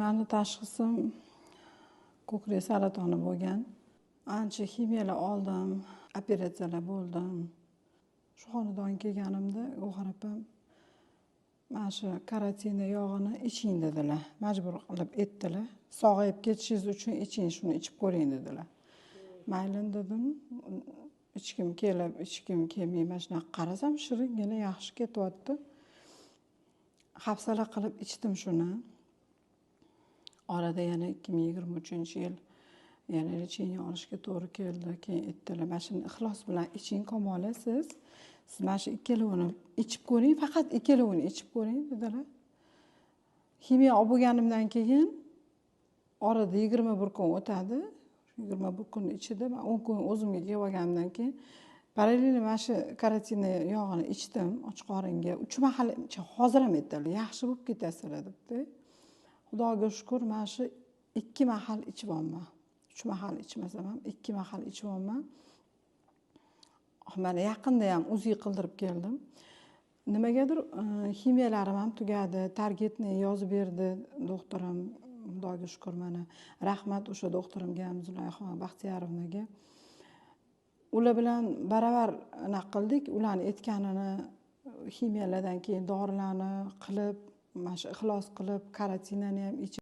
Mani tashxisim ko'krak saratoni bo'lgan. Ancha ximiyalar oldim, operatsiyalar bo'ldim. Shu xonadonga kelganimda Gavhar opam mana shu karantinni yog'ini iching dedilar. Majbur qilib aytdilar. Sog'ayib ketishingiz uchun iching, shuni ichib ko'ring dedilar. Mayli dedim. Ichgim kelib, ichgim kelmay mana shunaqa qarasam, shiringina yaxshi ketyapti. Hafsala qilib ichdim shuni. Orada yana 2023-yil yana лечение olishga to'g'ri keldi. Keyin aytdilar, mana shuni ixlos bilan iching, Kamola, siz. Siz mana shu ikkalovini ichib ko'ring, faqat ikkalovini ichib ko'ring dedilar. Ximiya olib bo'lganimdan keyin orada 21 kun o'tadi. 21 kun ichida man 10 kun o'zimga kelib olganimdan keyin parallel mana shu karantinni yog'ini ichdim och qoringa. 3 mahal, hozir ham aytdilar, yaxshi bo'lib ketasizlar debdi. Xudoga shukur, mana shu 2 mahal ichyapman. 3 mahal ichmasam ham 2 mahal ichyapman. Mana yaqinda ham УЗИ qildirib keldim. Nimagadir ximiyalarim ham tugadi, targetni yozib berdi doktorim. Xudoga shukur, mana rahmat o'sha doktorimga ham, Zulayho Baxtiyorovnaga. Ular bilan baravar anaqa qildik. Ularni aytganini ximiyalardan keyin dorilarni qilib, mana shu ixlos qilib, karantinani ham ichib